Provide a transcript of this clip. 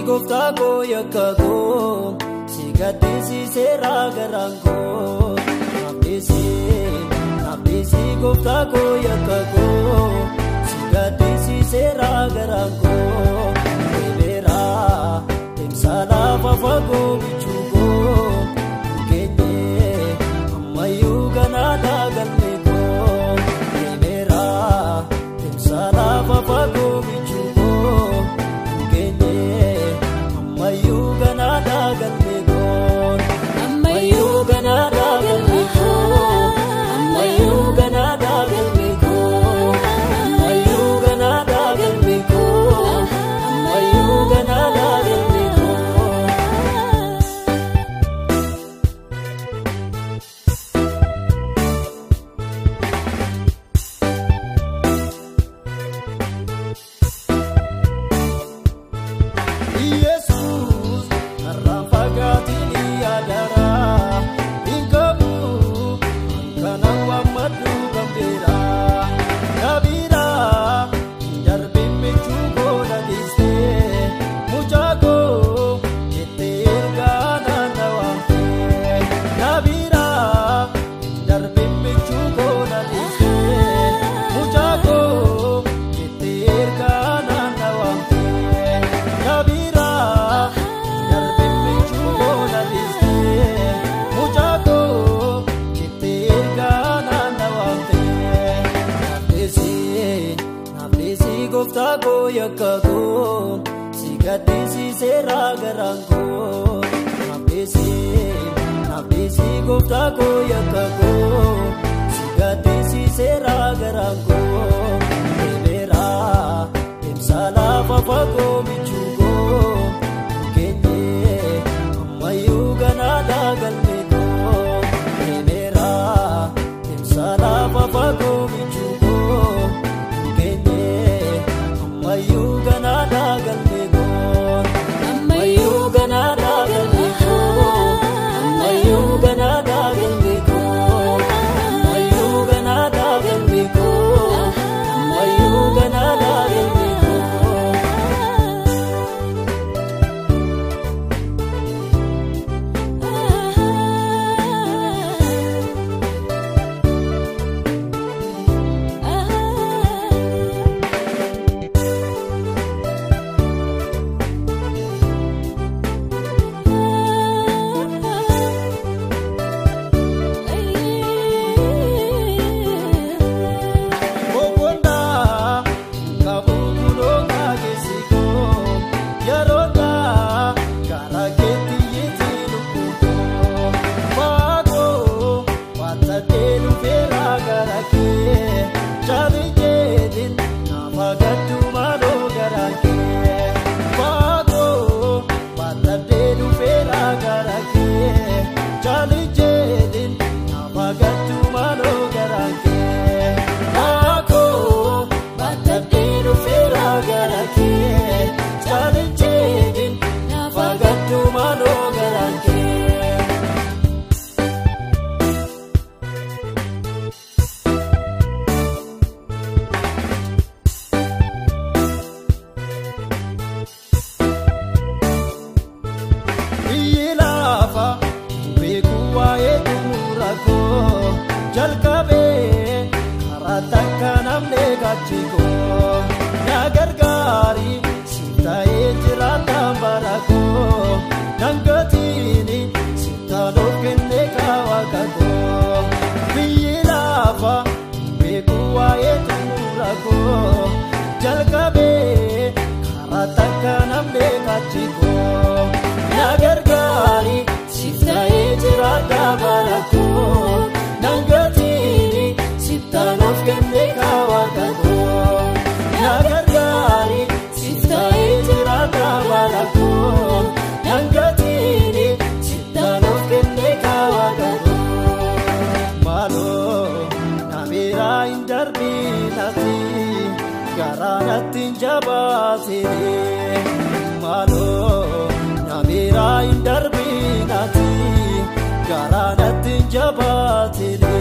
Gooftaa koo yakka koo si gaddisiisee garaan koo naaf dhiisi gooftaa koo yakka koo si gaddisiisee garaan koo deemeera deemsa lafa fagoo michuu koo keenye ammayyuu ganaadhaa galme koo deemeera deemsa lafa fagoo michuu koo keenye ammayyuu ganaadhaa galme koo ammayyuu ganaadhaa galme koo ammayyuu ganaadhaa galme koo ammayyuu ganaadhaa galme koo ammayyuu ganaadhaa galme koo. Yesuus karaan fagaatiin yaadara hin qabu kana waammadhu kan beeraa nabiraa darbin michuu koo dhiistee mucaa koo jettee ergaa naana waamtee nabiraa darbin michuu koo dhiistee mucaa koo jettee ergaa naana waamtee nabiraa darbin michuu koo dhiistee mucaa koo jettee ergaa naana waamtee naaf dhiisi gooftaa koo yakka koo si gaddisiisee garaan koo naaf dhiisi gooftaa koo yakka koo si gaddisiisee garaan koo deemeera deemsa lafa fagoo michuu koo keenye ammayyuu ganaadhaa galme koo deemeera deemsa lafa fagoo michuu koo keenye ammayyuu ganaadhaa galme koo ammayyuu ganaadhaa galme koo ammayyuu ganaadhaa galme koo ammayyuu ganaadhaa galme koo ammayyuu ganaadhaa galme koo. Boqonnaa qabu kunoo kaakeessikoo yeroodhaa karaa keetti yiiti lubbukoo faagoo waantadhee dhufeera gara kee chaalijeetiin naafa gaddu maaloo gara kee faagoo waantadhee dhufeera gara kee chaalijeetiin naafa gaddu maaloo gara kee. Faagoo baatadhee dhufeera gara kee chaalijeetiin naafa gaddu maaloo gara kee. Biyyi lafa beeku waa'ee xumura koo jalqabee karaa takka namni gachi koo na gargaari si ta'ee jiraataan bara koo dangatiini si taanoof kennee kaawwaqa koo biyyi lafa beeku waa'ee xumura koo jalqabee karaa takka namni gachi koo na gargaari si ta'ee jiraata bara koo dangatiini si taanoof kennee kaawwaqa koo na gargaari si ta'ee jiraata bara koo dangatiini si taanoof kennee kaawwaqa koo. Maaloo na biraa hin darbinati garaa natti hin jabaatini maaloo na biraa hin darbinati garaa natti hin jabaatini.